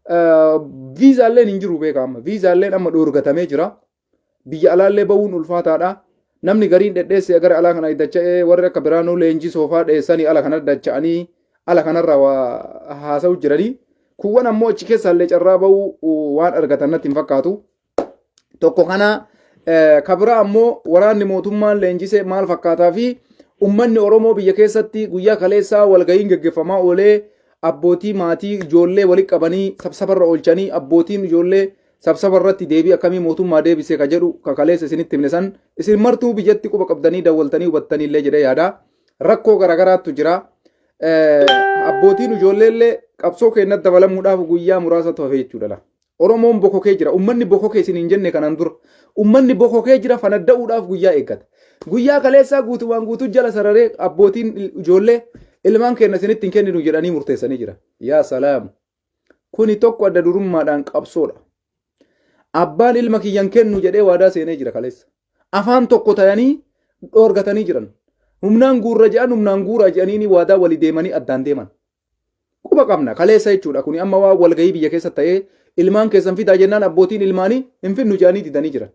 Viizaalleen hin jiru beeka amma. Viizaalleen amma dhoorgatamee jira. Biyya alaallee bahuun ulfaataadha. Namni gariin dhedheessee gara alaa kana dacha'ee warri akka Biraanuu Leenjii soofaa dheessanii ala kana dacha'anii ala kanarra waa haasa'u jiranii. Kuuwwan ammoo achi keessaallee carraa bahuu waan argatan natti hin fakkaatu. Tokko kana kabira ammoo waraanni mootummaan leenjise maal fakkaataa fi ummanni Oromoo biyya keessatti guyyaa kaleessaa walga'iin geggeeffamaa oolee abbootii maatii ijoollee walitti qabanii sabsabarra oolchanii abbootiin ijoollee sabsaba irratti deebii akkamii mootummaa deebise ka jedhu ka kaleessa isinitti himne san isin martuu biyyatti quba qabdanii dawwaltanii hubattanii illee jedhee yaada. Rakkoo garaagaraatu jira. Abbootiin ijoollee illee qabsoo keenyatti dabalamuudhaaf guyyaa muraasatu hafe jechuudha. Oromoon bokokee jira. Ummanni bokokee isin hin jenne kanaan dura. Ummanni bokokee jira fanadda'uudhaaf guyyaa eeggata. Guyyaa kaleessaa guutumaan guutuu jala sararee abbootiin ijoollee ilmaan keenya isinitti hin kenninu jedhanii murteessanii jira. Yaa salaam. Kuni tokko adda durummaadhaan qabsoodha. Abbaan ilma kiyyan kennu jedhee waadaa seenee jira kaleessa. Afaan tokko tayanii dhoorgatanii jiran. Humnaan guurra jedhan humnaan guuraa jedhanii waadaa walii deemanii addaan deeman. Quba qabna kaleessa jechuudha kuni amma waan walgahii biyya keessa ta'ee ilmaan keessan fidaa jennaan abbootiin ilmaanii hin finnu jedhanii didanii jiran.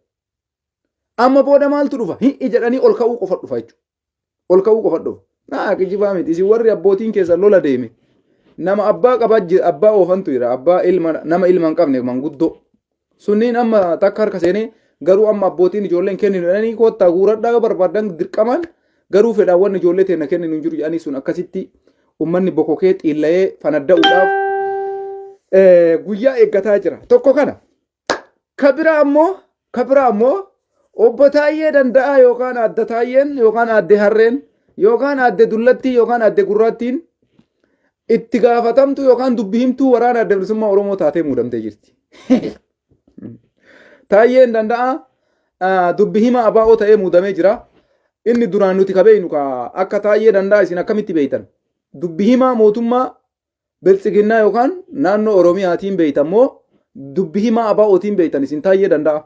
Amma booda maaltu dhufa? Hi'i jedhanii ol ka'uu qofa dhufa jechuudha. Ol ka'uu qofa dhufa. Naa kijibaa miti isin warri abbootiin keessan lola deeme. Nama abbaa qabaa abbaa oofantu jira abbaa ilma nama ilma hin qabne manguddoo. Sunniin amma takka harka seenee garuu amma abbootiin ijoolleen kenninu jedhanii koottaa guuradhaa yoo barbaadan dirqamaan garuu fedhaan wanni ijoollee teenna kenninu hin jiru jedhanii sun akkasitti ummanni bokokee xiilla'ee fanadda'uudhaaf guyyaa eeggataa jira. Tokko kana. Ka biraa ammoo ka biraa ammoo obbo Taayyee Danda'aa yookaan aadde Taayyeen yookaan aadde Harreen yookaan aadde Dullattii yookaan aadde Gurraattiin itti gaafatamtu yookaan dubbi himtuu waraana adda bilisummaa Oromoo taatee muudamtee jirti. Taayyeen Danda'aa dubbi himaa ABO ta'ee muudamee jira. Inni duraan nuti ka beeknu ka akka Taayyee Danda'aa isin akkamitti beektan? Dubbi himaa mootummaa Biltsiginnaa yookaan naannoo Oromiyaatiin beektan moo dubbi himaa ABOtiin beektan isin Taayyee Danda'a?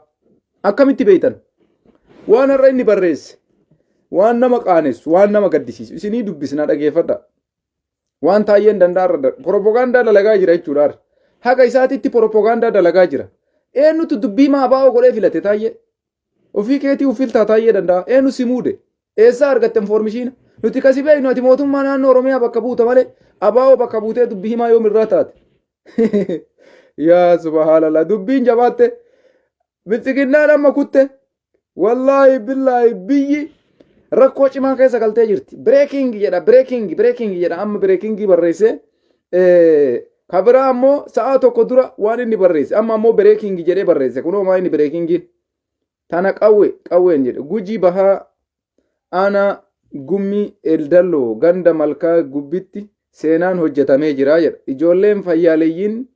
Akkamitti beektan? Waan har'a inni barreesse waan nama qaanessu waan nama gaddisiisu isinii dubbisnaa dhageeffadha. Waan Taayyeen Danda'a irra propagaandaa dalagaa jira jechuudha. Haqa isaatitti propagaandaa dalagaa jira. Eenyutu dubbii himaa ABO godhee filate Taayyee? Ofii keetii of filtaa Taayyee Danda'a? Eenyu si muude? Eessaa argatte informishiina? Nuti kasi beeknu ati mootummaa naannoo Oromiyaa bakka buuta malee ABO bakka buutee dubbii himaa yoom irraa taate? Yaa subhaanallah dubbiin jabaatte biltsiginnaan amma kutte wallaahi billaahi biyyi rakkoo cimaa keessa galtee jirti. Breaking jedha breaking breaking jedha amma breakingii barreesse. Ka biraa ammoo sa'a tokko dura waan inni barreesse amma ammoo breaking jedhee barreesse kunoo maa inni breakingiin. Tana qawwe qawween jedhe Gujii Bahaa aanaa Gummii Eldalloo ganda Malkaa Gubbitti seenaan hojjetamee jira jedha. Ijoolleen fayyaaleyyiin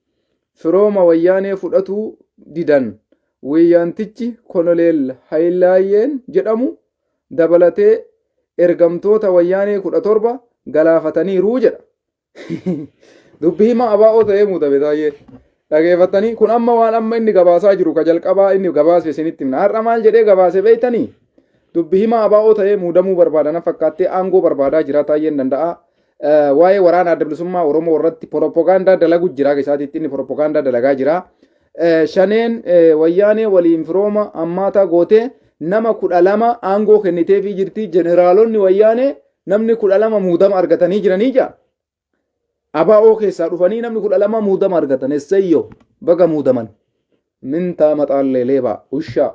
firooma wayyaanee fudhatuu didan wayyaantichi Konoleel Hayilaayyeen jedhamu dabalatee ergamtoota wayyaanee 17 galaafataniiru jedha. Dubbi himaa ABO ta'ee muudame Taayyee. Dhageeffattanii kun amma waan amma inni gabaasaa jiru ka jalqabaa inni gabaase isinitti himna. Har'a maal jedhee gabaase beektanii? Dubbi himaa ABO ta'ee muudamuu barbaada na fakkaattee aangoo barbaadaa jira Taayyeen Danda'a. Waa'ee waraana adda bilisummaa Oromoo irratti propagaandaa dalagu jira isaatiitti inni propagaandaa dalagaa jira. Shaneen wayyaanee waliin firooma hammaataa gootee nama 12 aangoo kenniteefii jirti. Jeneraalonni wayyaanee namni 12 muudama argatanii jiranii jaa. ABO keessaa dhufanii namni 12 muudama argatan esseyyoo baga muudaman. Mintaa maxaallee leebaa ushaa.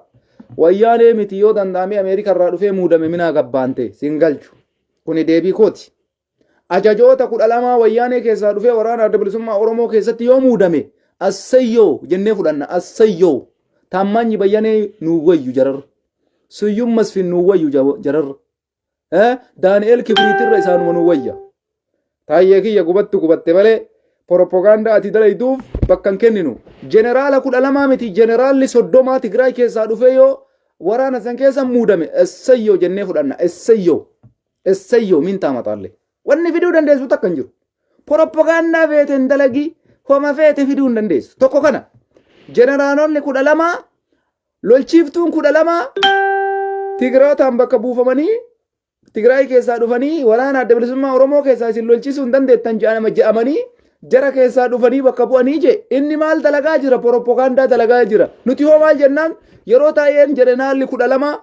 Wayyaanee miti yoo danda'amee Ameerika irraa dhufee muudame minaa gabbaante siin galchu. Kuni deebii kooti. Ajajoota 12 wayyaanee keessaa dhufee waraana adda bilisummaa Oromoo keessatti yoo muudame asseyyoo jennee fudhanna asseyyoo. Taammaanyi Bayyanee nuu wayyu jararra. Suyyum Masfin nuu wayyu jararra. Daani'eel Kibriitirra isaanuma nu wayya. Taayyee kiyya gubattu gubatte malee propagaandaa ati dalayduuf bakka hin kenninu. Jeneraala 12 miti jeneraalli 30 Tigraay keessaa dhufee yoo waraana san keessa muudame essayyoo jennee fudhanna essayyoo essayyoo min taamaxaalle. Wanni fiduu dandeessu takka hin jiru. Propagaandaa feete hin dalagii homa feete fiduu hin dandeessu. Tokko kana jeneraalonni 12 Lolchiiftuun 12 Tigrootaan bakka buufamanii Tigraay keessaa dhufanii waraana adda bilisummaa Oromoo keessaa isin lolchiisuu hin dandeettan jedhamanii Jara keessaa dhufanii bakka bu'anii jee inni maal dalagaa jira? Poropogaandaa dalagaa jira. Nuti hoo maal jennaan? Yeroo taa'een jeneraalli 12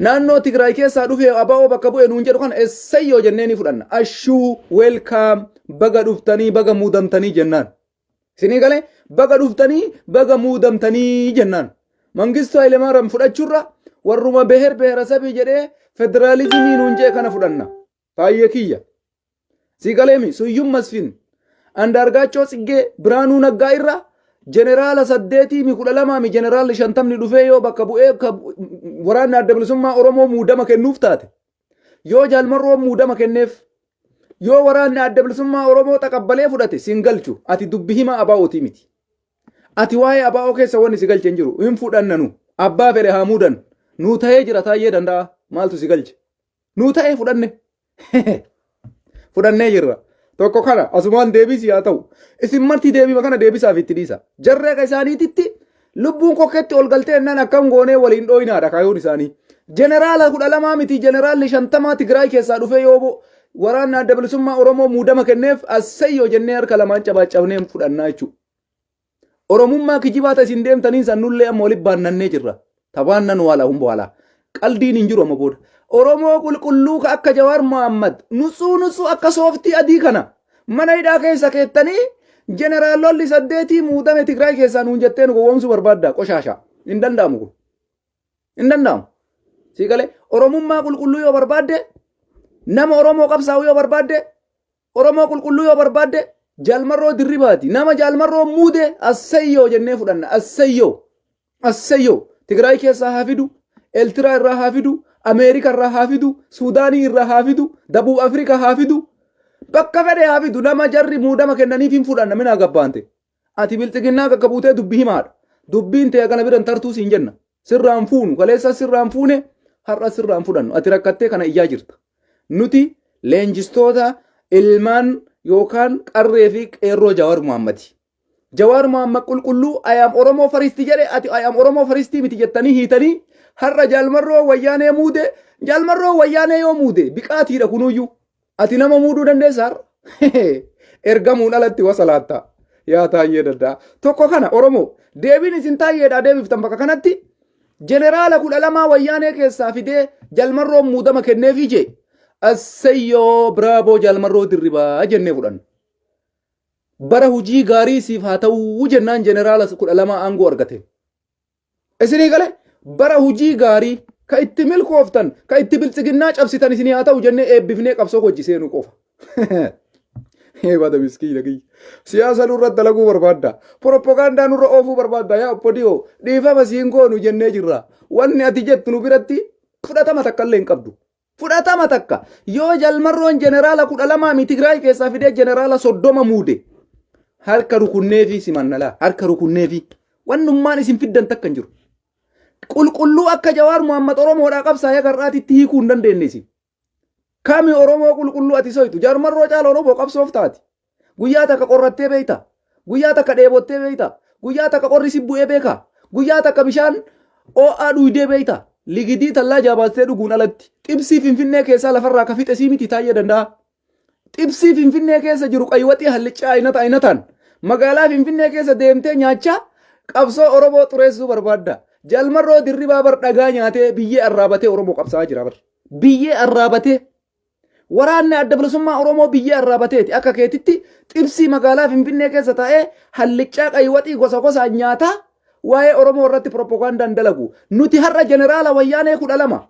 naannoo Tigraay keessaa dhufee ABO bakka bu'e nuun jedhu kana essayyoo jennee ni fudhanna. Ashuu, welcome, baga dhuftanii, baga muudamtanii jennaan. Isinii galee? Baga dhuftanii, baga muudamtanii jennaan. Mangistuu Hayilemaariyaam fudhachuurra warruma beher beheresabii jedhee federaalizimii nuun jee kana fudhanna. Taayyee kiyya. Sii galeemi? Suyyum Masfin, Andaargaachoo Tsiggee, Biraanuu Naggaa irra jeneraala 8 mi 12 mi jeneraalli 50 dhufee yoo bakka bu'ee waraanni Adda Bilisummaa Oromoo muudama kennuuf taate, yoo Jaalmarroo muudama kenneef, yoo waraanni Adda Bilisummaa Oromoo taqabbalee fudhate, sin galchu. Ati dubbi himaa ABO'tii miti. Ati waa'ee ABO keessa wanni si galche hin jiru. Hin fudhannanu. Abbaa fedhe haa muudan. Nuu ta'ee jira. Taayyee Danda'a, maaltu si galche? Nuu ta'ee, fudhanne. Fudhannee jirra. Tokko kana asumaan deebisi haa ta'u. Isin marti deebima kana deebisaaf itti dhiisa. Jarri akka isaaniititti lubbuun kokkeetti ol galtee ennaan akkam goonee waliin dhooynaadha kaayoon isaanii. Jeneraala 12 miti, jeneraalli 50 Tigraay keessaa dhufee yoo waraanni Adda Bilisummaa Oromoo muudama kenneef, assayyoo jennee harka lamaan cabaacabnee fudhannaa jechuudha. Oromummaa kijibaa ta isin deemtaniin san nullee amma walitti baannannee jirra. Tabaannan waala hun bwala. Qaldiin hin jiru amma booda. Oromoo qulqulluu ka akka Jawaar Mohammad nutsuu nutsuu akka sooftii adii kana mana hidhaa keessa keettanii jeneraalolli 8 muudame Tigraay keessaa nuun jettee nu gowwoomsuu barbaadda qoshaasha. Hin danda'amu kun. Hin danda'amu. Sii galee? Oromummaa qulqulluu yoo barbaadde, nama Oromoo qabsaa'u yoo barbaadde, Oromoo qulqulluu yoo barbaadde, Jaalmarroo Dirribaati. Nama Jaalmarroo muude assayyoo jennee fudhanna. Assayyoo. Assayyoo. Tigraay keessaa haa fidu. Eltiraa irraa haa fidu. Ameerika irraa haa fidu. Suudaanii irraa haa fidu. Dabuub Afrikaa haa fidu. Bakka fedhe haa fidu. Nama jarri muudama kennaniif hin fudhanna minaa gabbaante. Ati Bilxiginnaa bakka buutee dubbi himaadha. Dubbiin ta'e kana biran tartuu siin jenna. Sirraan fuunu. Kaleessa sirraan fuune, har'a sirraan fudhannu. Ati rakkattee kana iyyaa jirta. Nuti leenjistoota ilmaan yookaan qarree fi qeerroo Jawaar Muhammadi. Jawaar Muhammad qulqulluu "I am Oromoo first" jedhe, ati "I am Oromoo first" miti jettanii hiitanii har'a Jaalmarroo Wayyaanee muude. Jaalmarroo Wayyaanee yoo muude biqaatiidha kunuyyuu. Ati nama muuduu dandeessa har'a? Ergamuun alatti wasalaatta. Yaa Taayyee Danda'a. Tokko kana Oromoo, deebiin isin Taayyeedhaa deebiftan bakka kanatti, jeneraala 12 Wayyaanee keessaa fidee Jalmarroon muudama kenneefii jee, assayyoo, bravo Jaalmarroo Dirribaa jennee fudhanna. Bara hujii gaarii siif haa ta'uu jennaan jeneraala 12 aangoo argate. Isinii gale? Bara hujii gaarii ka itti milkooftan, ka itti Biltsiginnaa cabsitan isinii haa ta'u jennee eebbifnee qabsoo hojii seenuu qofa. Eebata miskiina kiyya. Siyaasa nurra dalaguu barbaadda. Propagaandaa nurra oofuu barbaadda yaa obbo Diyoo. Dhiifama siin goonu jennee jirra. Wanni ati jettu nu biratti fudhatama takka illee hin qabdu. Fudhatama takka. Yoo Jalmarroon jeneraala 12 mi Tigraay keessaa fidee jeneraala 30 muude, harka rukunneefi simannalaa, harka rukunneefi. Wannummaan isin fiddan takka hin jiru. Qulqulluu akka Jawaar Muhammad Oromoodhaa qabsaa'ee gar'aatitti hiikuu hin dandeenye isin. Kami Oromoo qulqulluu ati soytu? Jaarmarroo caala Oromoo qabsoof taati? Guyyaa takka qorrattee beekta? Guyyaa takka dheebottee beekta? Guyyaa takka qorri si bu'ee beeka? Guyyaa takka bishaan oo'aa dhuydee beekta? Ligidii tallaa jaabaastee dhuguun alatti. Xibsii Finfinnee keessaa lafarraa ka fixe sii miti, Taayyee Danda'a? Xibsii Finfinnee keessa jiru, qaywaxii, hallichaa aynata aynataan magaalaa Finfinnee keessa deemtee nyaachaa qabsoo Oromoo xureessuu barbaadda. Jalmarroo Dirribaa bar dhagaa nyaatee, biyyee arraabatee Oromoo qabsaa'aa jira bar. Biyyee arraabatee. Waraanni Adda Bilisummaa Oromoo biyyee arraabateeti. Akka keetitti xibsii magaalaa Finfinnee keessa taa'ee hallichaa qaywaxii gosa gosaan nyaataa waa'ee Oromoo irratti piropogaandaan dalagu. Nuti har'a jeneraala Wayyaanee 12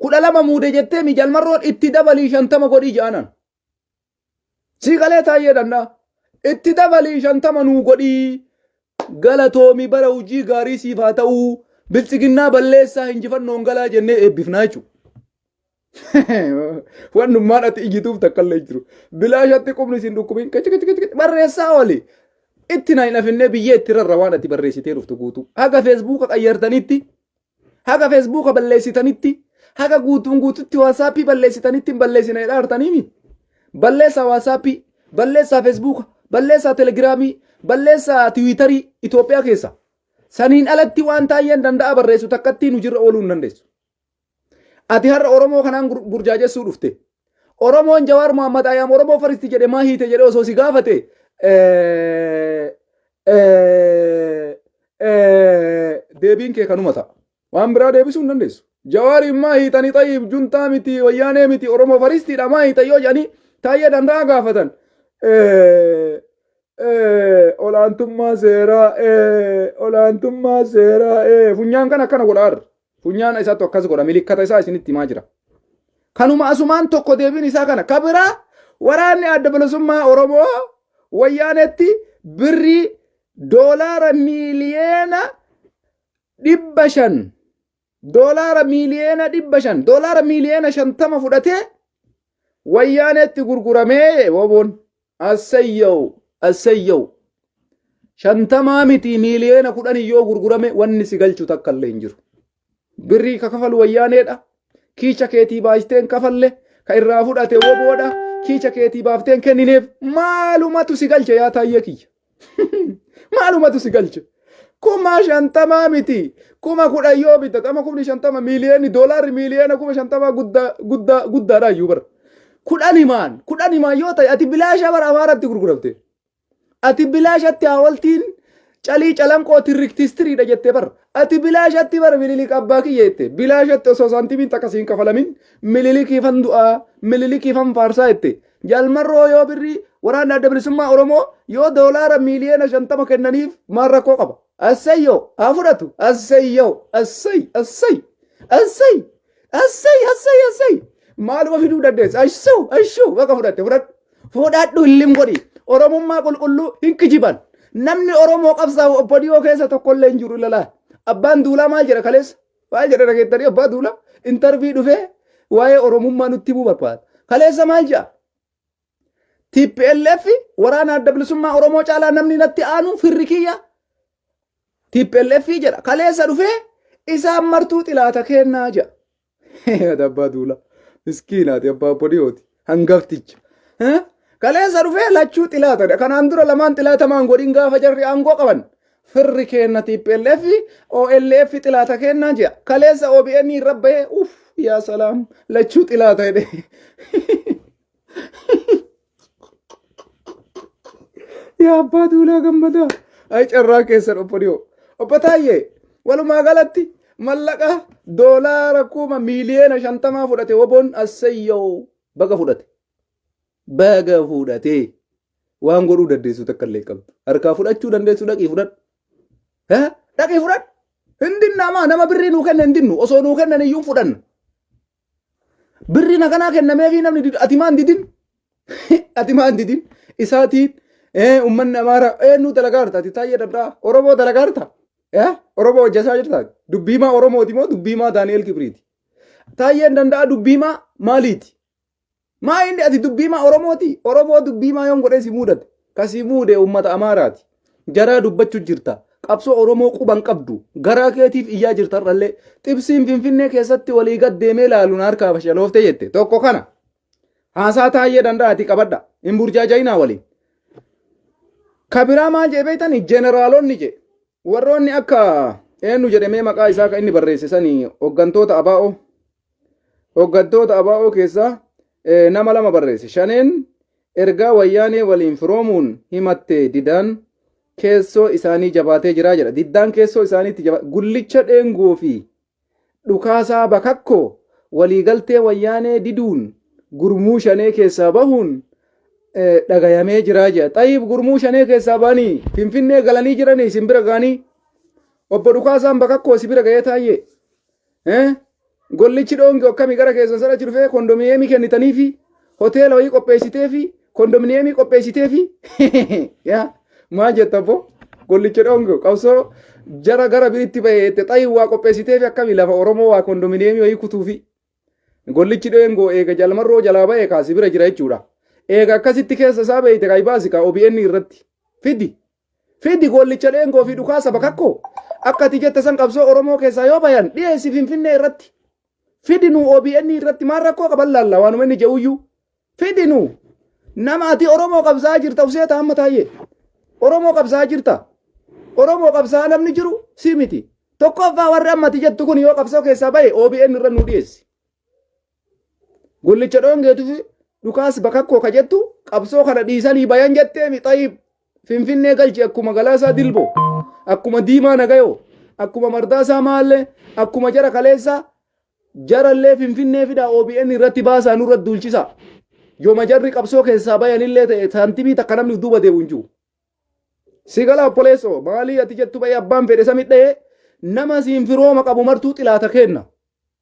12 muude jettee mi Jalmarroon itti dabalii 50 godhii ja'anan. Sii galee, Taayyee Danda'a? Itti dabalii 50 nuu godhii, galatoomi, bara hojii gaarii siif haa ta'uu, Biltsiginnaa balleessaa injifannoon galaa jennee eebbifnaa jechuudha. Wannummaan ati iyyituuf takka illee jiru. Bilaashatti qubni isin dhukkubin kachi kachi kachi barreessaa ooli. Itti na hin afinnee biyyee itti rarra waan ati barreessitee dhuftu guutuu. Haga Feesbuuka qayyartanitti, haga Feesbuuka balleessitanitti, haga guutuun guututti Waasaappii balleessitanitti hin balleessina jedhaa jirtaniimi. Balleessaa Waasaappii, balleessaa Feesbuuka, balleessaa Telegiraamii, balleessaa Tiwiitarii Itoophiyaa keessa. Saniin alatti waan Taayyeen Danda'a barreessu takkattii nu jirra ooluu hin dandeessu. Ati har'a Oromoo kanaan burjaajessuu dhufte. Oromoon Jawaar Mohammad I am Oromoo first jedhe maa hiite jedhee osoo si gaafate deebiin kee kanuma ta'a. Waan biraa deebisuu hin dandeessu. Jawaariin maa hiitanii xayyib juntaa miti wayyaanee miti Oromoo faristiidha maa hiitan yoo jedhanii Taayyee Danda'aa gaafatan. Olaantummaa seeraa olaantummaa seeraa funyaan kan akkana godha har'a. Funyaan isaatu akkas godha milikkata isaa isinitti himaa jira. Kanuma asumaan tokko deebiin isaa kana. Ka biraa waraanni adda bilisummaa Oromoo wayyaanetti birrii doolaara miiliyoona 500 doolaara miiliyoona 500 doolaara miiliyoona 50 fudhatee wayyaanetti gurguramee woboon asayyaw asayyaw 50 miti miiliyoona 10 yoo gurgurame wanni si galchu takka illee hin jiru. Birrii ka kafalu wayyaaneedha. Kiicha keetii baasteen kafalle ka irraa fudhate woboodha. Kiicha keetii baafteen kennineef maalumatu si galche yaa taayyee kiyya. Maalumatu si galche? 50,000 miti. 10,000 yoo bitate amma 50,000 miiliyoonni doolaarri miiliyoona 50,000 guddaa guddaa guddaadha iyyuu bara. Kudhanimaan kudhanimaan yoo ta'e ati bilaasha bara Amaaratti gurguramte. Ati bilaashatti hawaltiin calii calanqoo tirriktistiriidha jettee bara. Ati bilaashatti bara Mililik abbaa kiyya jette. Bilaashatti osoo saantimiin takka siin kafalamin Mililikiifan du'aa Mililikiifan faarsaa jette. Jaal Marroo yoo birrii waraanni adda bilisummaa Oromoo yoo doolaara miiliyoona 50 kennaniif maal rakkoo qaba? Assayyoo haa fudhatu. Assayyoo assay assay assay assay assay assay maaluma fiduu dandeessa? Ashuu ashuu baqa fudhatte fudhadhu. Fudhadhu illim godhi. Oromummaa qulqulluu hin kijiban. Namni Oromoo qabsaa'u obbo Dhiyoo keessa tokkollee hin jiru ilaalaa. Abbaan duulaa maal jedha kaleessa? Maal jedha dhageettanii abbaa duulaa? Intarvii dhufee waa'ee Oromummaa nutti himuu barbaada. Kaleessa maal jedha? TPLF waraana adda bilisummaa Oromoo caalaa namni natti aanu firri kiyya TPLF jedha. Kaleessa dhufee isaan martuu xilaata kennaa jedha. Ati abbaa duulaa. Miskiinaati abbaa obbo dhiyooti. Hangafticha. Kaleessa dhufee lachuu xilaatadha. Kanaan dura lamaan xilaatamaan godhin gaafa jarri aangoo qaban. Firri keenna TPLF OLF xilaata kennaa jedha. Kaleessa OBN irra bahee uff yaa salaam lachuu xilaata jedhe. Yaa abbaa duulaa gammadaa. Ay carraa keessan obbo dhiyoo. Obbo Taayyee walumaa galatti mallaqa doolaara miiliyoona 50,000 fudhate woboon assayyoo baga fudhate. Baga fudhate. Waan godhuu dandeessu takka illee qabdu. Harkaa fudhachuu dandeessu dhaqii fudhadhu. Dhaqii fudhadhu. Hin dinnamaa nama birrii nuu kenne hin dinnu osoo nuu kennan iyyuu fudhanna. Birriin akkanaa kennameefii namni didu ati maan didin? Ati maan didin? Isaatiin uummanni Amaaraa eenyu dalagaa jirta ati Taayyee Danda'a Oromoo dalagaa jirta? Oromoo hojjetaa jirta? Dubbiimaa Oromooti moo dubbiimaa Daani'eel Kibriiti? Taayyeen Danda'a dubbiimaa maaliiti? Maa inni ati dubbiimaa Oromooti? Oromoo dubbiimaa yoon godhee si muudate? Ka si muude uummata Amaaraati. Jaraa dubbachuu jirta. Qabsoo Oromoo quban qabdu. Garaa keetiif iyyaa jirta har'allee. Xibsiin Finfinnee keessatti walii gad deemee laalu na harkaa fashaloofte jette. Tokko kana. Haasaa Taayyee Danda'aati qabadha. Hin burjaaja'inaa waliin. Ka biraa maal jedhe beektani? Jeneraalonni jedhe. Warroonni akka eenyu jedhamee maqaa isaa kan inni barreesse sanii hooggantoota ABO. Hooggantoota ABO keessaa nama lama barreesse. Shaneen ergaa wayyaanee waliin firoomuun himatte didaan keessoo isaanii jabaatee jira jedha. Diddaan keessoo isaaniitti jaba gullicha dheengoo fi dhukaasaa bakakkoo waliigaltee wayyaanee diduun gurmuu shanee keessaa bahuun dhagayamee jira jedha. Xayyib gurmuu shanee keessaa ba'anii Finfinnee galanii jiranii isin bira ga'anii obbo Dhukaasaan bakakkoo si bira ga'ee taayyee. Gollichi dhoongi akkamii gara keessan sana achi dhufee kondominiyeemii kennitaniifi hoteela wayii qopheessiteefi kondominiyeemii qopheessiteefi yaa maal jetta obbo gollicha dhoongi qabsoo jara gara biritti bahee jette xayi waa qopheessiteefi akkamii lafa Oromoo waa kondominiyeemii wayii kutuufi gollichi dhoongoo eega jalmarroo jalaa bahee kaasi bira jira jechuudha eega akkasitti keessa isaa beeyte kayi baasi ka OBN irratti fidi Fidi gollicha dheengoo fi dhukaasa bakakkoo. Akka ati jette san qabsoo Oromoo keessaa yoo bayan dhiyeessi Finfinnee irratti. Fidi nu OBN irratti maal rakkoo qaban laalla waanuma inni je'uyyuu. Fidi nu nama ati Oromoo qabsaa'aa jirta ufseeta amma taayyee. Oromoo qabsaa'aa jirta. Oromoo qabsaa'aa namni jiru si miti. Tokkoffaa warri amma ati jettu kun yoo qabsoo keessaa bahe OBN irra nu dhiyeessi. Gollicha dhoongeetu fi Dhukaas Bakakkoo ka jettu qabsoo kana dhiisanii bayan jetteemi. Xayyib, Finfinnee galchi. Akkuma Galaasaa Dilboo, akkuma Diimaa Nagayoo, akkuma Mardaasaa Maallee, akkuma jara kaleessaa jarallee Finfinnee fidaa, OBN irratti baasaa, nurra duulchisaa. Yooma jarri qabsoo keessaa bayanillee ta'e, saantimii takka namni duuba deebi'u hin jiru. Si gala obboleessoo, maalii ati jettu ba'ee abbaan fedhe sami dha'ee nama siin firooma qabu martuu xilaata kenna.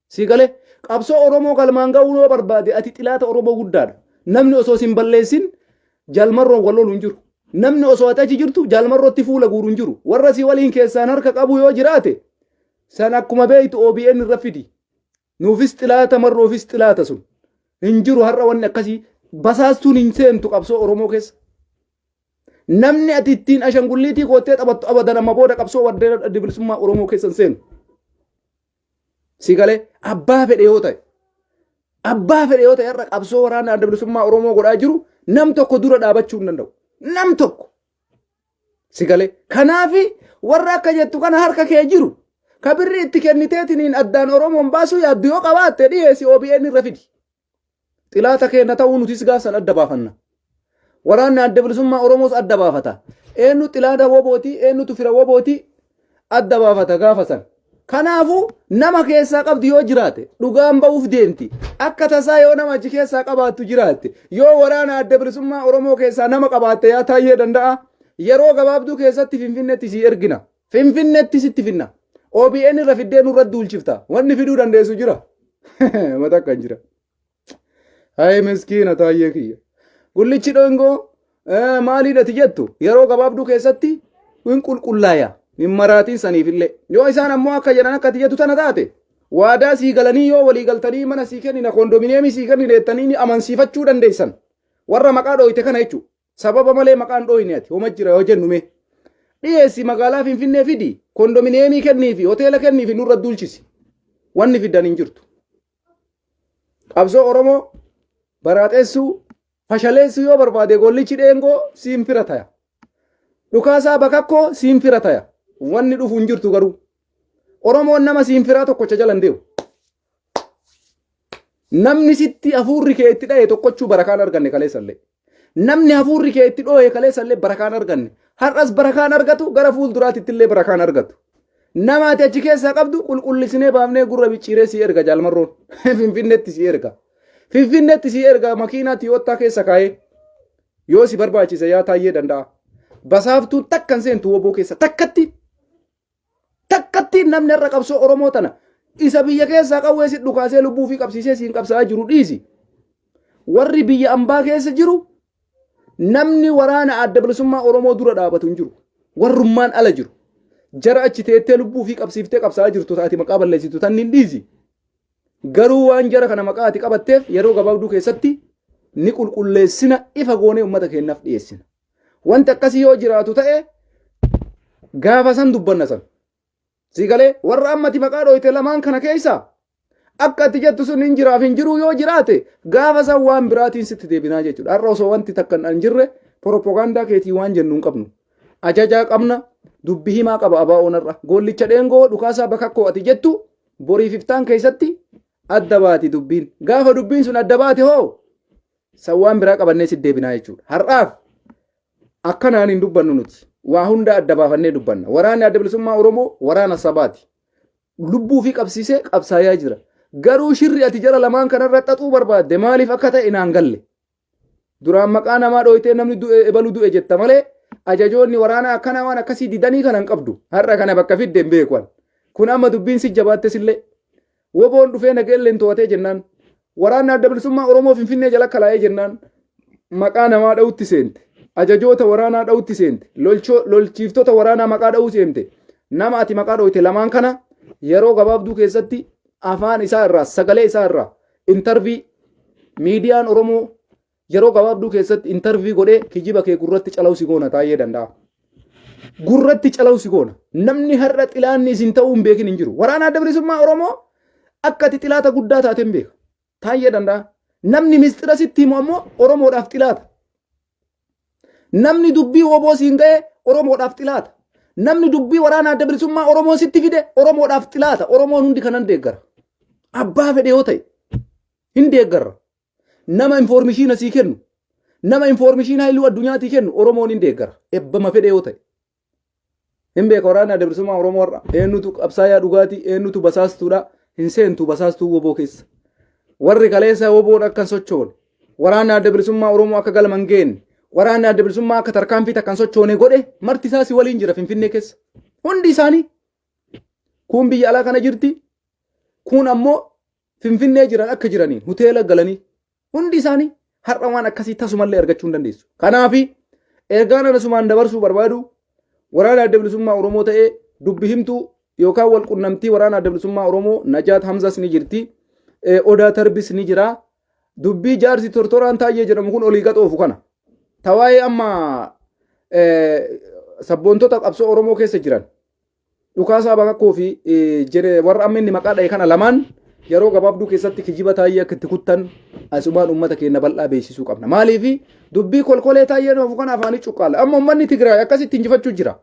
Si galee, qabsoo Oromoo galmaan ga'uu yoo barbaade, ati xilaata Oromoo guddaadha. Namni osoo sin balleessin Jaalmarroon wal lolu hin jiru. Namni osoo ati achi jirtu Jaalmarrootti fuula guuru hin jiru. Warra si waliin keessaan harka qabu yoo jiraate, san akkuma beektu OBN irra fidi. Nuufis xilaata, Marroofis xilaata sun. Hin jiru har'a wanni akkasii, basaastuun hin seentu qabsoo Oromoo keessa. Namni ati ittiin ashangulliitii goottee taphattu abadan amma booda qabsoo wardeen adda bilisummaa Oromoo keessa hin seenu. Si galee, abbaa fedhe yoo ta'e, abbaa fedhe yoo ta'e, har'a qabsoo waraana adda bilisummaa Oromoo godhaa jiru nam tokko dura dhaabachuu hin danda'u. Nam tokko. Si galee, kanaafi warra akka jettu kana harka kee jiru ka birri itti kenniteetiniin addaan Oromoon baasuu yaaddu yoo qabaatte, dhiyeessi, OBN irra fidi. Xilaata keenya ta'uu nutis gaafsan adda baafanna. Waraanni adda bilisummaa Oromoos adda baafata. Eenyu xilaata wobooti, eenyutu fira wobooti adda baafata gaafa san. Kanaafuu nama keessaa qabdu yoo jiraate, dhugaan ba'uuf deemti. Akka tasaa yoo nama achi keessaa qabaattu jiraatte, yoo waraana adda bilisummaa Oromoo keessaa nama qabaatte, yaa Taayyee Danda'a, yeroo gabaabduu keessatti Finfinneetti si ergina. Finfinneetti sitti finna. OBN irra fiddee nurra duulchifta. Wanni fiduu dandeessu jira. Mata akka hin jira. Hayi miskiina Taayyee kiyya. Gullichi dhongoo maaliidhati jettu yeroo gabaabduu keessatti hin qulqullaaya. Hin maraatiin saniifillee. Yoo isaan ammoo akka jedhan akka ati jettu tana taate, waadaa sii galanii, yoo walii galtanii mana sii kennina, kondominiyeemii sii kennina jettanii ni amansiifachuu dandeessan. Warra maqaa dhooyte kana jechuudha. Sababa malee maqaan dhooyne ati homa jira yoo jennu mee. Dhiyeessi, magaalaa Finfinnee fidi, kondominiyeemii kenniifi, hoteela kenniifi, nurra duulchisi. Wanni fiddan hin jirtu. Qabsoo Oromoo baraaxeessuu, fashaleessuu yoo barbaade, Gollichi Dheengoo siin fira taya. Dhukaasaa Bakakkoo siin fira taya. Wanni dhufu hin jirtu garuu. Oromoon nama siin firaa tokkocha jala hin deemu. Namni sitti hafuurri kee itti dha'e tokkochuu barakaan arganne kaleessallee. Namni hafuurri kee itti dhoohe kaleessallee barakaan arganne. Har'as barakaan argatu, gara fuulduraatti illee barakaan argatu. Nama ati achi keessaa qabdu qulqullisinee baafnee gurra micciiree si erga Jaalmarroon. Finfinneetti si erga. Finfinneetti si erga makiinaa Tiyoottaa keessa kaa'ee. Yoo si barbaachise, yaa Taayyee Danda'a. Basaaftuun takka hin seentu woboo keessa takkatti. Takkatti namni har'a qabsoo Oromoo tana isa biyya keessaa qawwee si dhukaasee lubbuu fi qabsiisee siin qabsaa'aa jiru dhiisi. Warri biyya ambaa keessa jiru, namni waraana adda bilisummaa Oromoo dura dhaabatu hin jiru. Warrummaan ala jiru. Jara achi teettee lubbuu fi qabsiiftee qabsaa'aa jirtu taati maqaa balleessitu tanniin dhiisi. Garuu waan jara kana maqaa ati qabatteef, yeroo gabaabduu keessatti ni qulqulleessina, ifa goonee uummata keenyaaf dhiyeessina. Wanti akkasii yoo jiraatu ta'e, gaafa san dubbanna san. Si galee, warra ammati maqaa dhooyte lamaan kana keessa akka ati jettu sun hin jiraaf hin jiruu yoo jiraate, gaafa san waan biraatiin sitti deebinaa jechuudha. Har'a osoo wanti takka hin jirre propagaandaa keetii waan jennu hin qabnu. Ajajaa qabna, dubbi himaa qaba ABO'n har'a. Goollicha Dheengoo, Dhukaasaa Bakakkoo ati jettu boriif iftaan keessatti adda baati dubbiin. Gaafa dubbiin sun adda baate hoo, san waan biraa qabannee sitti deebinaa jechuudha. Har'aaf akkanaan hin dubbannu nuti. Waa hunda adda baafannee dubbanna. Waraanni adda bilisummaa Oromoo waraana sabaati. Lubbuu fi qabsiisee qabsaayaa jira. Garuu shirri ati jara lamaan kanarra xaxuu barbaadde maaliif akka ta'e naan galle. Duraan maqaa namaa dhooytee namni du'e ebalu du'e jetta malee, ajajoonni waraanaa akkanaa waan akkasii didanii kana hin qabdu. Har'a kana bakka fidde hin beeku. Kun amma dubbiin si jabaattes illee. Woboon dhufee Nageelleen to'atee jennaan, waraanni adda bilisummaa Oromoo Finfinnee jala kalaa'ee jennaan, maqaa namaa dha'utti seente. Ajajoota waraanaa dha'utti seente. Lolchiiftota waraanaa maqaa dha'uu seente. Nama ati maqaa dhooyte lamaan kana yeroo gabaabduu keessatti afaan isaa irraa, sagalee isaa irraa interview miidiyaan Oromoo yeroo gabaabduu keessatti interview godhee kijiba kee gurratti cala'u si goona, Taayyee Danda'a. Gurratti cala'u si goona. Namni har'a xilaanni isin ta'uu hin beekin hin jiru. Waraana adda bilisummaa Oromoo akka ati xilaata guddaa taate hin beeka. Taayyee Danda'a. Namni mistira sitti himu ammoo Oromoodhaaf xilaata. Namni dubbii woboo siin ga'e Oromoodhaaf xilaata. Namni dubbii waraana adda bilisummaa Oromoo sitti fide Oromoodhaaf xilaata. Oromoon hundi kanan deeggara. Abbaa fedhe yoo ta'e hin deeggarra. Nama informishiina sii kennu, nama informishiina hailuu addunyaatii kennu Oromoon hin deeggara. Ebbama fedhe yoo ta'e. Hin beeka waraanni adda bilisummaa Oromoo har'a eenyutu qabsaayaa dhugaatii, eenyutu basaastuudha, hin seentu basaastuu woboo keessa. Warri kaleessa woboon akka hin sochoone, waraanni adda bilisummaa Oromoo akka galma hin geenne, waraanni adda bilisummaa akka tarkaanfii takka hin sochoone godhe marti isaa si waliin jira Finfinnee keessa. Hundi isaanii kuun biyya alaa kana jirti, kuun ammoo Finfinnee jiran akka jiranii hoteela galanii hundi isaanii har'a waan akkasii tasumallee argachuu hin dandeessu. Kanaafi ergaan ana sumaan dabarsuu barbaadu waraana adda bilisummaa Oromoo ta'ee dubbi himtuu yookaan wal qunnamtii waraana adda bilisummaa Oromoo Najaat Hamzas ni jirti. Odaa Tarbis ni jira. Dubbii jaarsi tortoraan Taayyee jedhamu kun olii gaxoofu kana. Tawaa'ee amma sabboontota qabsoo Oromoo keessa jiran Dhukaasaa Bakakkoo fi warra amma inni maqaa dhahe kana lamaan yeroo gabaabduu keessatti kijiba Taayyee akka itti kuttan asumaan uummata keenya bal'aa beeksisuu qabna. Maaliif dubbii kolkolee Taayyeen oofu kana afaanii cuqqaala. Amma uummanni Tigraay akkasitti injifachuu jira.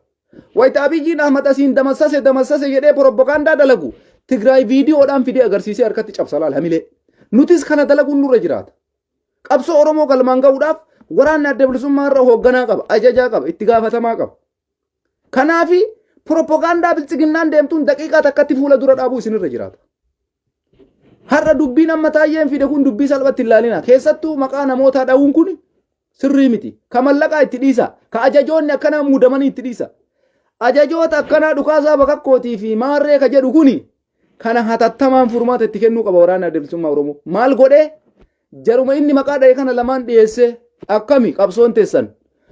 Wayita Abiyyiin Ahmad asiin damassase damassase jedhee propagaandaa dalagu Tigraay viidiyoodhaan fidee agarsiisee harkatti cabsa laal hamilee. Nutis kana dalaguun nurra jiraata. Qabsoo Oromoo galmaan ga'uudhaaf waraanni adda bilisummaa irra hoogganaa qaba, ajajaa qaba, itti gaafatamaa qaba. Kanaafi propagaandaa biltsiginnaan deemtuun daqiiqaa takkatti fuula dura dhaabuu isinirra jiraata. Har'a dubbiin amma Taayyeen fide kun dubbii salphatti hin laalina. Keessattuu maqaa namootaa dha'uun kun sirrii miti. Ka mallaqaa itti dhiisa. Ka ajajoonni akkanaa muudamanii itti dhiisa. Ajajoota akkanaa dhukaasaa bakakkootii fi maarree ka jedhu kuni kana hatattamaan furmaata itti kennuu qaba waraanni adda bilisummaa Oromoo. Maal godhee jaruma inni maqaa dha'e kana lamaan dhiyeessee akkami qabsoon teessan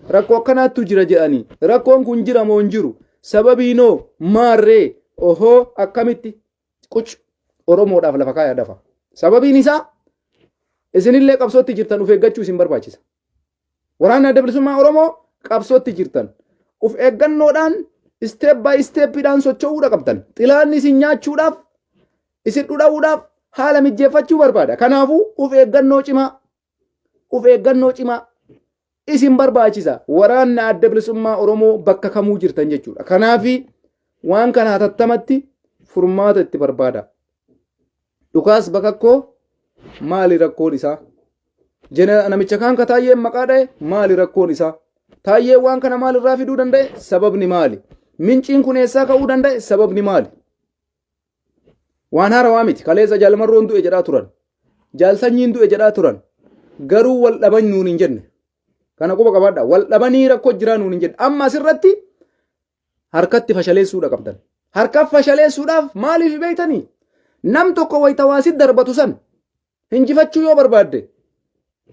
rakkoo akkanaattu jira jedhanii rakkoon kun jira moo hin jiru sababiinoo maarree ohoo akkamitti quc Oromoodhaaf lafa kaayaa dafa. Sababiin isaa isinillee qabsootti jirtan of eeggachuu isin barbaachisa. Waraanni adda bilisummaa Oromoo qabsootti jirtan of eeggannoodhaan step by stepidhaan socho'uudha qabdan. Xilaanni isin nyaachuudhaaf isin dhudha'uudhaaf haala mijjeeffachuu barbaada. Kanaafuu of eeggannoo cimaa of eeggannoo cimaa isin barbaachisa. Waraanni adda bilisummaa Oromoo bakka kamuu jirtan jechuudha. Kanaafi waan kana hatattamatti furmaata itti barbaada. Dhukaas bakakkoo maali rakkoon isaa? Jena namicha kaan ka Taayyeen maqaa dha'e maali rakkoon isaa? Taayyeen waan kana maalirraa fiduu danda'e? Sababni maali? Minciin kun eessaa ka'uu danda'e? Sababni maali? Waan haarawaa miti. Kaleessa Jaal Marroon du'e jedhaa turan. Jaal Sanyiin du'e jedhaa turan. Garuu wal dhaban nuun hin jenne. Kana quba qabaadha. Wal dhabanii rakkoo jiraa nuun hin jenne. Amma asirratti harkatti fashaleessuudha qabdan. Harka fashaleessuudhaaf maaliif beektanii? Nam tokko wayita waa si darbatu san hinjifachuu yoo barbaadde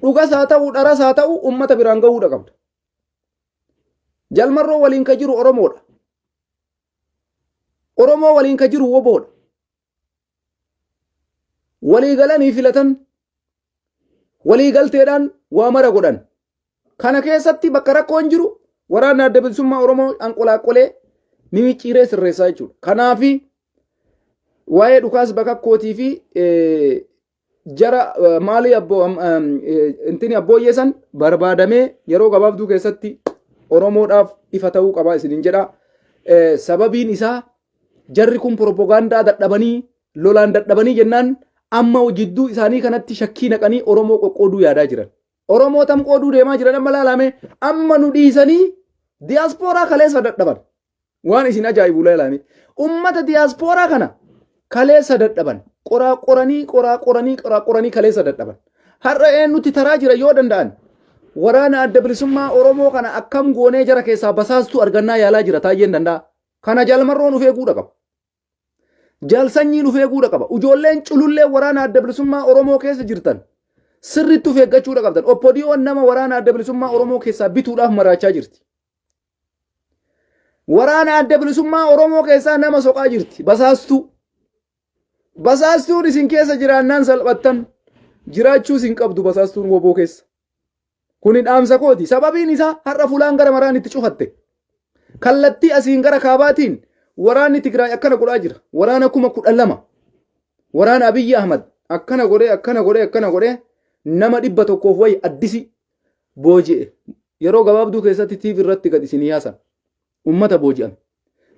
dhugas haa ta'u dharas haa ta'u ummata biraan gahuudha qabda. Jalmarroo waliin ka jiru Oromoodha. Oromoo waliin ka jiru woboodha. Walii galanii filatan walii galteedhaan waa mara godhan. Kana keessatti bakka rakkoon jiru waraanni adda bilisummaa Oromoo anqolaaqolee mimicciiree sirreessaa jechuudha. Kanaafi waa'ee dhukaas bakakkootii fi jara maalii abboo intini abbooyyee san barbaadamee yeroo gabaabduu keessatti Oromoodhaaf ifa ta'uu qaba isinin jedha. Sababiin isaa jarri kun propagaandaa dadhabanii lolaan dadhabanii jennaan amma jidduu isaanii kanatti shakkii naqanii Oromoo qoqqooduu yaadaa jiran. Oromoo tam qooduu deemaa jiran amma laalame amma nu dhiisanii diyaaspooraa kaleessa dadhaban. Waan isin ajaa'ibu laalame. Ummata diyaaspooraa kana kaleessa dadhaban. Qoraa qoranii qoraa qoranii qoraa qoranii kaleessa dadhaban. Har'a eenyutti taraa jira yoo danda'an waraana adda bilisummaa Oromoo kana akkam goonee jara keessaa basaastuu argannaa yaalaa jira taayyeen danda'a. Kana jaalmarroon of eeguudha qaba. Jaal sanyiin of eeguudha qaba. Ijoolleen culullee waraana adda bilisummaa Oromoo keessa jirtan sirriitti of eeggachuudha qabdan. Oppodiyoon nama waraana adda bilisummaa Oromoo keessaa bituudhaaf maraachaa jirti. Waraana adda bilisummaa Oromoo keessaa nama soqaa jirti. Basaastuu. Basaastuun isin keessa jiraannaan salphattan jiraachuu isin qabdu basaastuun woboo keessa. Kuni dhaamsa kooti. Sababiin isaa har'a fulaan gara maraan itti cufatte. Kallattii asiin gara kaabaatiin waraanni Tigraay akkana godhaa jira. Waraana 12,000. Waraana Abiyyi Ahmad akkana godhee akkana godhee akkana godhee nama 100f wayi addisi booji'e. Yeroo gabaabduu keessatti TV irratti gad isin yaasan. Ummata booji'an.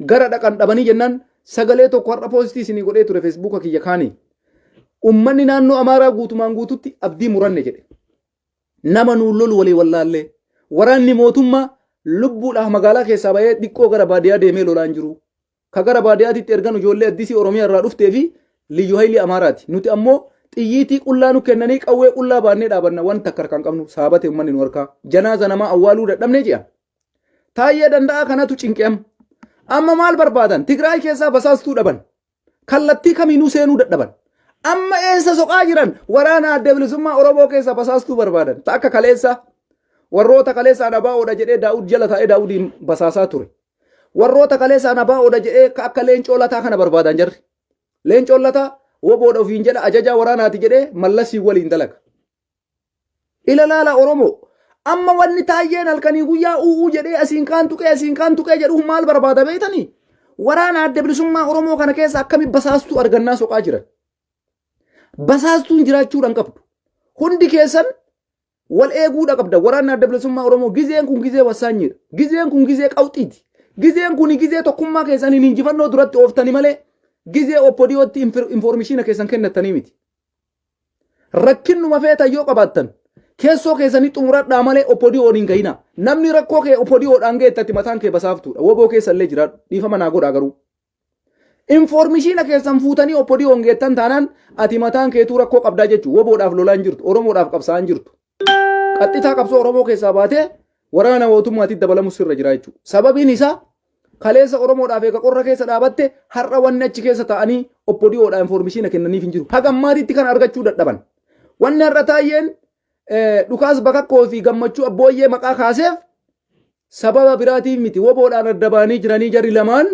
Gara dhaqan dhabanii jennaan sagalee tokko har'a poostii isinii godhee ture feesbuuka kiyya kaanii. Ummanni naannoo Amaaraa guutumaan guututti abdii muranne jedhe. Nama nuun lolu walii wallaallee. Waraanni mootummaa lubbuudhaaf magaalaa keessaa bahee xiqqoo gara baadiyyaa deemee lolaan jiru. Ka gara baadiyyaatitti ergan ijoollee addisii Oromiyaa irraa dhuftee fi liyyu haylii Amaaraati. Nuti ammoo xiyyiitii qullaa nu kennanii qawwee qullaa baannee dhaabanna waan takka harkaan qabnu saabate uummanni nu harkaa. Janaaza namaa awwaaluu dadhabnee jedhan. Taayyee Danda'aa kanatu cinqe amma. Amma maal barbaadan? Tigraay keessaa basaastuu dhaban. Kallattii kamiinuu seenuu dadhaban. Amma eessa soqaa jiran? Waraana Adda Bilisummaa Oromoo keessa basaastuu barbaadan. Ta akka kaleessa warroota kaleessa ABOdha jedhee Daawud jala taa'ee Daawudiin basaasaa ture. Warroota kaleessa ABOdha jedhee akka Leencoo Lataa kana barbaadan jarri. Leencoon Lataa woboodha ofiin jedha ajajaa waraanaati jedhee Mallasii waliin dalaga. Ila laala Oromoo. Amma wanni Taayyeen halkanii guyyaa u'uu jedhee asiin kaan tuqee asiin kaan tuqee jedhu maal barbaada beektanii? Waraana Adda Bilisummaa Oromoo kana keessa akkami basaastuu argannaa soqaa jiran. Basaastuun jiraachuudhaan qabdu. Hundi keessan wal eeguudha qabda. Waraanni Adda Bilisummaa Oromoo gizeen kun gizee wassaanyiidha. Gizeen kun gizee qawxiiti. Gizeen kun gizee tokkummaa keessaniin injifannoo duratti ooftani malee gizee oppodiyootti infoormishiina keessan kennattanii miti. Rakkinnuma feetan yoo qabaattan keessoo keessanii xumuradhaa malee oppodiyoon hin gahina. Namni rakkoo kee oppodiyoodhaan geettatti mataan kee basaaftuudha. Woboo keessa illee jiraadhu. Dhiifama naa godhaa garuu. Infoormishiina keessan fuutanii oppodiyoon geettan taanaan ati mataan keetuu rakkoo qabdaa jechuudha. Woboodhaaf lolaan jirtu. Oromoodhaaf qabsaa'an jirtu. Qaxxitaa qabsoo Oromoo keessaa baatee waraana mootummaatti dabalamu sirra jira jechuudha. Sababiin isaa kaleessa Oromoodhaaf eega qorra keessa dhaabatte har'a wanni achi keessa taa'anii oppodiyoodhaa infoormishiina kennaniif hin jiru. Haga ammaatitti kan argachuu dadhaban. Wanni har'a Taayyeen Dhukaas Bakakkoo fi Gammachuu Abbooyyee maqaa kaaseef sababa biraatiif miti. Woboodhaan adda baanii jiranii jarri lamaan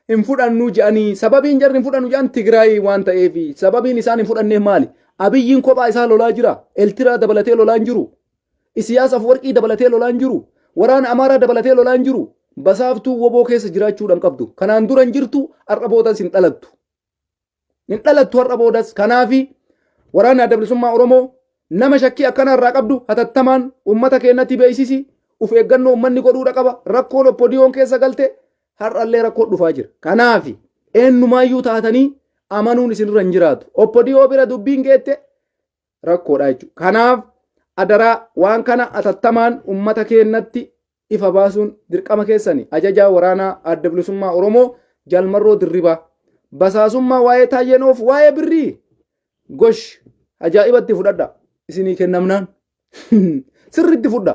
hin fudhannu jedhanii. Sababiin jarri hin fudhannu jedhan Tigraay waan ta'eefi. Sababiin isaan hin fudhanneef maali? Abiyyiin kophaa isaa lolaa jira. Eltiraa dabalatee lolaa hin jiru. Isiyaas Afwarqii dabalatee lolaa hin jiru. Waraana Amaaraa dabalatee lolaa hin jiru. Basaaftuu woboo keessa jiraachuudhaan qabdu. Kanaan dura hin jirtu, har'a boodas hin dhalattu. Hin dhalattu har'a boodas. Kanaafi waraanni Adda Bilisummaa Oromoo nama shakkii akkanaa irraa qabdu hatattamaan uummata keenyatti beeksisi. Of eeggannoo uummanni godhuudha qaba. Rakkoon oppodiyoon keessa galte har'allee rakkoon dhufaa jira. Kanaafi eenyumaayyuu taatanii amanuun isinirra hin jiraatu. Oppodiyoo bira dubbiin geette rakkoodha jechuudha. Kanaaf adaraa waan kana atattamaan uummata keenyatti ifa baasuun dirqama keessani. Ajajaa waraanaa Adda Bilisummaa Oromoo Jaal Marroo Dirribaa. Basaasummaa waa'ee Taayyeen oofu waa'ee birrii gosh ajaa'ibatti fudhadha isinii kennamnaan sirriitti fudha.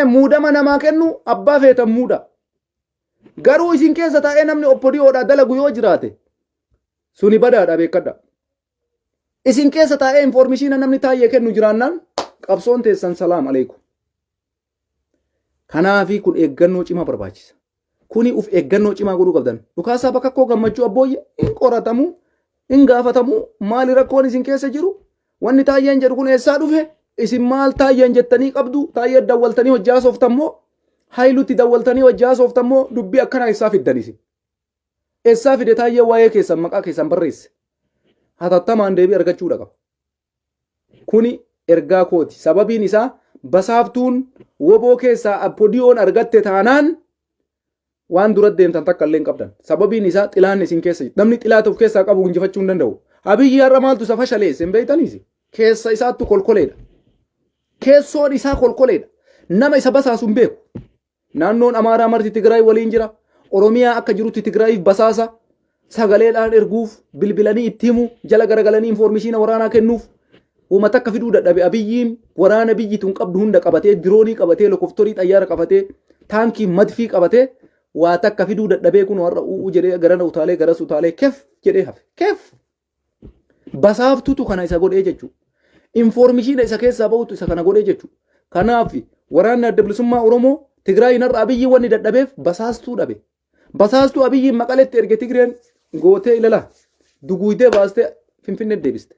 Muudama namaa kennu abbaa feetan muuda. Garuu isin keessa taa'ee namni oppodiyoodhaa dalagu yoo jiraate suni badaadha beekadha. Isin keessa taa'ee infoormishiina namni Taayyee kennu jiraannaan qabsoon teessan salaam aleekum. Kanaafi kun eeggannoo cimaa barbaachisa. Kuni uf eeggannoo cimaa godhuu qabdan. Dhukaasaa Bakakkoo Gammachuu Abbooyye hin qoratamu, hin gaafatamu, maali rakkoon isin keessa jiru? Wanni Taayyeen jedhu kun eessaa dhufe? Isin maal Taayyeen jettanii qabdu? Taayyeen dawwaltanii hojii haasoftan moo? Hayilutti dawwaltanii hojii haasoftan moo? Dubbii akkanaa eessaa fiddan isin? Eessaa fide Taayyeen waa'ee keessan maqaa keessan barreesse? Hatattamaan deebii argachuudha qaba. Kuni ergaa kooti. Sababiin isaa basaaftuun woboo keessaa appodiyoon argatte taanaan waan dura deemtan takka illee hin qabdan. Sababiin isaa xilaan isin keessa jiru. Namni xilaata of keessaa qabu injifachuu hin danda'u. Abiyyi har'a maaltu isa fashaleesse hin beektaniisi? Keessa isaattu kolkoleedha. Keessoon isaa kolkoleedha. Nama isa basaasu hin beeku. Naannoon Amaaraa marti Tigraay waliin jira. Oromiyaa akka jirutti Tigraayiif basaasa. Sagaleedhaan erguuf, bilbilanii itti himu, jala garagalanii infoormishiina waraanaa kennuuf. Woma takka fiduu dadhabe Abiyyiin waraana biyyi tun qabdu hunda qabatee, diroonii qabatee, lokoftorii xayyaara qabatee, taankii madfii qabatee waa takka fiduu dadhabee kun har'a u'uu jedhee garana utaalee garas utaalee kef jedhee hafe. Kef! Basaaftutu kana isa godhee jechuudha. Infoormishiina isa keessaa bahutu isa kana godhee jechuudha. Kanaaf waraanni Adda Bilisummaa Oromoo Tigraayiin har'a Abiyyi wanni dadhabeef basaastuu dhabe. Basaastuu Abiyyiin Maqaletti erge Tigreen gootee ilala duguugdee baastee Finfinnee deebiste.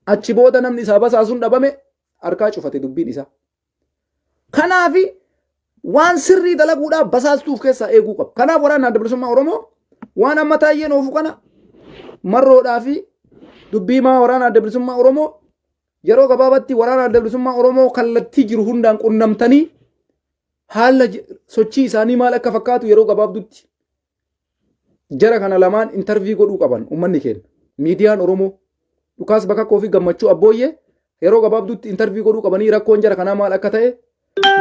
Achi booda namni isaa basaasuun dhabame harkaa cufate dubbiin isaa. Kanaaf waan sirrii dalaguudhaaf basaastuu of keessaa eeguu qaba. Kanaaf waraanni Adda Bilisummaa Oromoo waan amma Taayyeen oofu kana Marroodhaa fi dubbii himaa waraana Adda Bilisummaa Oromoo yeroo gabaabatti waraana Adda Bilisummaa Oromoo kallattii jiru hundaan qunnamtanii haala sochii isaanii maal akka fakkaatu yeroo gabaabdutti jara kana lamaan intarvii godhuu qaban uummanni keenya. Miidiyaan Oromoo Dhukaas Bakakkoo fi Gammachuu Abbooyyee Yeroo gabaabduutti interview godhuu qabanii rakkoon jara kanaa maal akka ta'e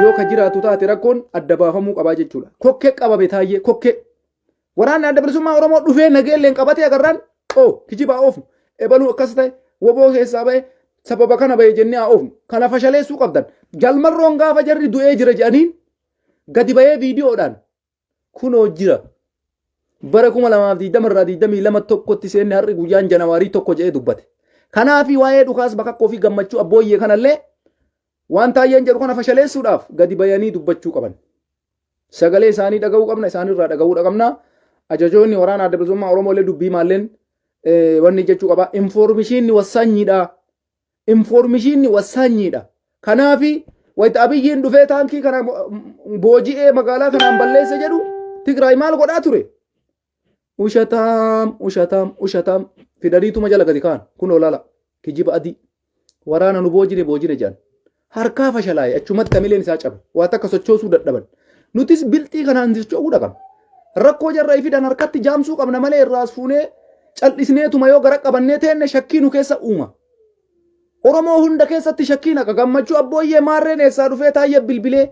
yoo ka jiraatu taate rakkoon adda baafamuu qabaa jechuudha. Kokkee qabame taayyee kokkee. Waraanni adda bilisummaa Oromoo dhufee nageelleen qabatee agarraan oo kijibaa oofnu ebaluu akkas ta'e woboo keessaa ba'e sababa kana ba'e jennee haa oofnu. Kana fashaleessuu qabdan. Jalmarroon gaafa jarri du'ee jira jedhaniin gadi ba'ee viidiyoodhaan kunoo jira. Bara 2020 irraa 22 tokkotti seenne har'i guyyaan Janawaarii 1 jedhee dubbate. Kanaafi waa'ee dhukaas bakakkoo fi gammachuu abbooyyee kanallee waan taayyeen jedhu kana fashaleessuudhaaf gadi bayanii dubbachuu qaban. Sagalee isaanii dhaga'uu qabna, isaanirraa dhaga'uu qabna. Ajajoonni waraana adda bilisummaa Oromoo illee dubbii maalleen wanni jechuu qaba. Infoormishiinni wassaanyiidha. Infoormishiinni wassaanyiidha. Kanaafi wayita Abiyyiin dhufee taankii kana booji'ee magaalaa kanaan balleessa jedhu Tigraay maal godhaa ture? Ushataam, ushataam, ushataam fidaniituma jala gadi kaan kunoo laala kijiba adii waraana nu boojine boojine jedhan. Harkaa fashalaa'e achumatti hamileen isaa cabe waa takka sochoosuu dadhaban. Nutis bilxii kanaan socho'uu dhaqabna. Rakkoo jarra fidan harkatti jaamsuu qabna malee irraas fuunee cal'isneetuma yoo gara qabannee teenne shakkii nu keessa uuma. Oromoo hunda keessatti shakkii naqa gammachuu abbooyyee maarreen eessaa dhufee taayyee bilbilee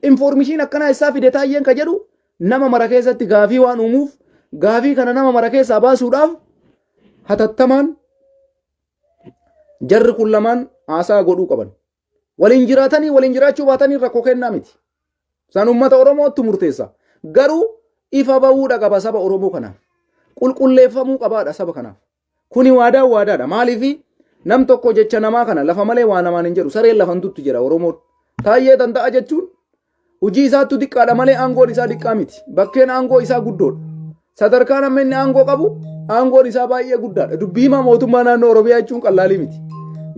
infoormishiin akkanaa eessaa fide taayyeen ka jedhu nama mara keessatti gaafii waan uumuuf gaafii kana nama mara keessaa baasuudhaaf hatattamaan jarri kun lamaan haasaa godhuu qaban. Waliin jiraatanii waliin jiraachuu baatanii rakkoo kennaa miti. San uummata Oromootti murteessa. Garuu ifa bahuudha qaba saba Oromoo kanaaf. Qulqulleeffamuu qabaadha saba kanaaf. Kuni waadaan waadaadha. Maaliif nam tokko jecha namaa kana lafa malee waa namaan hin jedhu sareen lafan tuttu jedha Oromoon. Taayyee danda'a jechuun hojii isaattu diqqaadha malee aangoon isaa diqqaa miti. Bakkeen aangoo isaa guddoodha. Sadarkaan amma inni aangoo qabu aangoon isaa baay'ee guddaadha. Dubbii himaa mootummaa naannoo Oromiyaa jechuun qallaalii miti.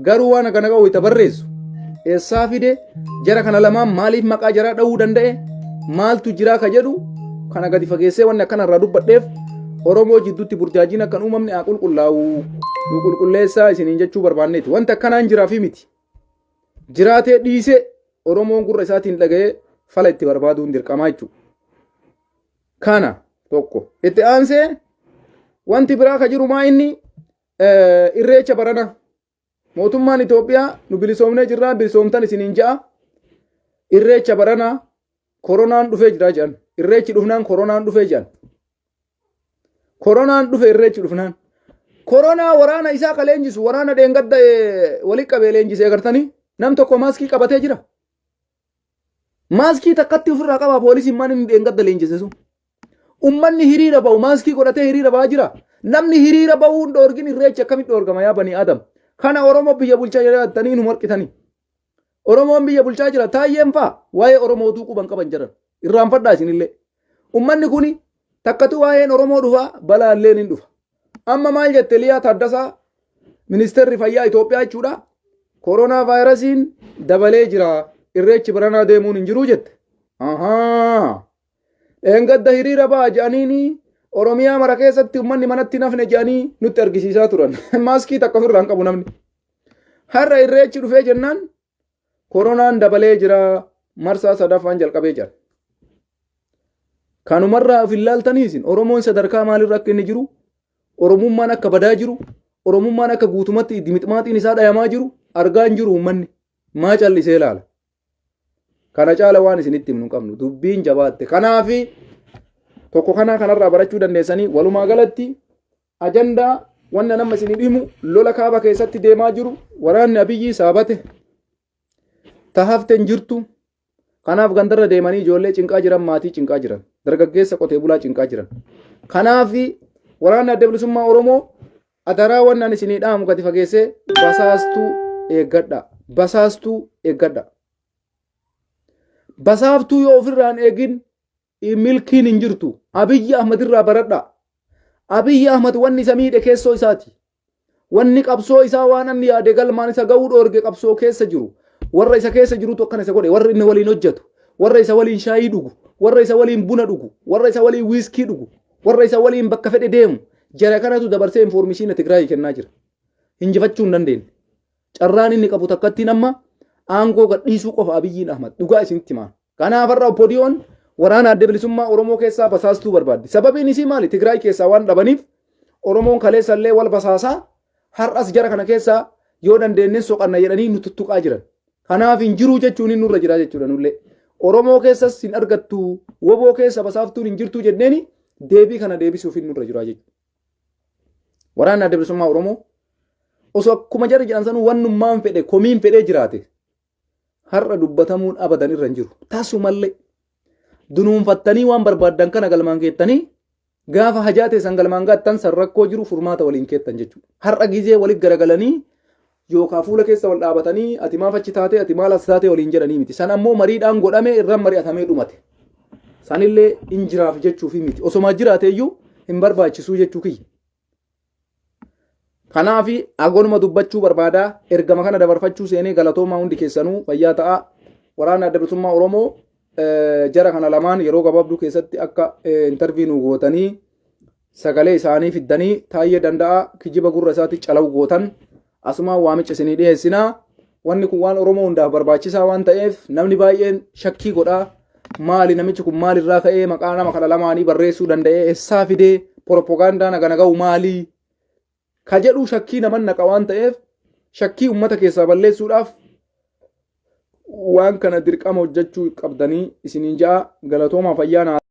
Garuu waan akkana qabu itti barreessu. Eessaa fide jara kana lamaan maaliif maqaa jaraa dha'uu danda'e maaltu jiraa ka jedhu kana gadi fageessee wanni akkana irraa dubbadheef Oromoo jidduutti burjaajiin akka hin uumamne haa qulqullaa'u nu qulqulleessaa isiniin jechuu barbaanneeti. Wanti akkanaan jiraafi miti. Jiraatee dhiisee Oromoon gurra isaatiin dhaga'ee fala itti barbaaduun dirqamaa jechuudha. Kana tokko. Itti aansee wanti biraa ka jiru maa inni irreecha barana. Mootummaan Itoophiyaa nu bilisoomnee jirraa bilisoomtan isiniin ja'a. Irreecha barana koronaan dhufee jira jedhan. Irreechi dhufnaan koronaan dhufee jedhan. Koronaan dhufe irreechi dhufnaan. Koronaa waraana isaa ka leenjisu waraana dheengadda wali qabee leenjisee agartanii nam tokko maaskii qabatee jira. Maaskii takkatti ofirraa qaba poolisiin maan inni dheengadda leenjise sun. Ummanni hiriira ba'u maaskii godhatee hiriira ba'aa jira. Namni hiriira ba'uu hin dhoorgin irreechi akkamitti dhoorgama yaa banii Adam. Kana Oromoo biyya bulchaa jiraatanii nu marqitanii. Oromoon biyya bulchaa jira taayyeen faa waa'ee Oromootuu quban qaban jiran. Irraanfadhaa isinillee. Ummanni kuni takkatu waa'een Oromoo dhufa balaalleen hin dhufa. Amma maal jette Liyaa Taaddasaa ministeerri fayyaa Itoophiyaa jechuudha. Koronaa vaayirasiin dabalee jira. Irreechi baranaa deemuun hin jiru jette. Ahaa. Dheengadda hiriira ba'a jedhaniini Oromiyaa mara keessatti uummanni manatti nafne jedhanii nutti argisiisaa turan. Maaskii takka ofirraa hin qabu namni. Har'a irreechi dhufee jennaan koronaan dabalee jira marsaa sadaffaan jalqabee jira. Kanumarraa of ilaaltanii isin Oromoon sadarkaa maalirra akka inni jiru, Oromummaan akka badaa jiru, Oromummaan akka guutumatti dimixmaaxiin isaa dhayamaa jiru argaa hin jiru uummanni. Maa callisee ilaala. Kana caala waan isinitti himnu hin qabnu. Dubbiin jabaatte. Kanaafi tokko kanaa kanarraa barachuu dandeessanii walumaa galatti ajandaa wanna nama isin himu lola kaaba keessatti deemaa jiru waraanni Abiyyii saabate tahafte hin jirtu. Kanaaf gandarra deemanii ijoollee cinqaa jiran maatii cinqaa jiran dargaggeessa qotee bulaa cinqaa jiran. Kanaaf waraanni adda bilisummaa Oromoo adaraa wanna ani isinii dhaamu gadi fageessee basaastuu eeggadha. Basaastuu eeggadha. Basaaftuu yoo ofirraa hin eegin milkiin hin jirtu. Abiyyi Ahmad irraa baradhaa. Abiyyi Ahmad wanni isa miidhe keessoo isaati. Wanni qabsoo isaa waan inni yaade galmaan isa ga'uu dhoorge qabsoo keessa jiru. Warra isa keessa jirutu akkana isa godhe. Warra inni waliin hojjetu. Warra isa waliin shaayii dhugu. Warra isa waliin buna dhugu. Warra isa waliin wiiskii dhugu. Warra isa waliin bakka fedhe deemu. Jara kanatu dabarsee infoormishiina Tigraayii kennaa jira. Injifachuu hin dandeenye. Carraan inni qabu takkattiin amma aangoo gadhiisuu qofa Abiyyiin Ahmad. Dhugaa isinitti himaa. Kanaaf har'a OPDOn waraana adda bilisummaa Oromoo keessaa basaastuu barbaaddi. Sababiin isii maali? Tigraay keessaa waan dhabaniif Oromoon kaleessa illee wal basaasaa har'as jara kana keessaa Yoo dandeenye soqanna jedhanii nu tuttuqaa jiran. Kanaaf hin jiruu jechuun nurra jira jechuudha nullee. Oromoo keessas hin argattu, woboo keessa basaaftuun hin jirtuu jenneeni deebii kana deebisuuf nurra jira jechuudha. Waraanni Adda Bilisummaa Oromoo osoo akkuma jarri jedhan sanuu wannummaan fedhe komiin fedhee jiraate har'a dubbatamuun abadan irra hin jiru. Tasumallee dunuunfattanii waan barbaaddan kana galmaan geettanii gaafa hajaa teessan galmaan gaattan san rakkoo jiru furmaata waliin keettan jechuudha. Har'a gizee walitti garagalanii yookaan fuula keessa wal dhaabatanii ati maaf achi taate, ati maal as taate waliin jedhanii miti. San ammoo mariidhaan godhame, irra mari'atamee dhumate. Sanillee hin jiraaf jechuufi miti. Osoma jiraate iyyuu hin barbaachisuu jechuu kiyya. Kanaaf agonuma dubbachuu barbaadaa, ergama kana dabarfachuu seenee. Galatoomaa, hundi keessanuu fayyaa ta'a. Waraana Adda Bilisummaa Oromoo jara kana lamaan yeroo gabaabduu keessatti akka interview nu gootanii, sagalee isaanii fiddanii, Taayyee Danda'a kijiba gurra isaatti calawu gootan asumaan waamicha isinii dhiyeessinaa. Wanni kun waan Oromoo hundaaf barbaachisaa waan ta'eef, namni baay'een shakkii godhaa. Maali namichi kun, maalirraa ka'ee maqaa nama kana lamaanii barreessuu danda'ee, eessaa fidee, propagaandaa naga naga'u maalii ka jedhu shakkii naman naqa waan ta'eef, shakkii uummata keessaa balleessuudhaaf waan kana dirqama hojjechuu qabdanii isiniin ja'a. Galatoomaa, fayyaa naa.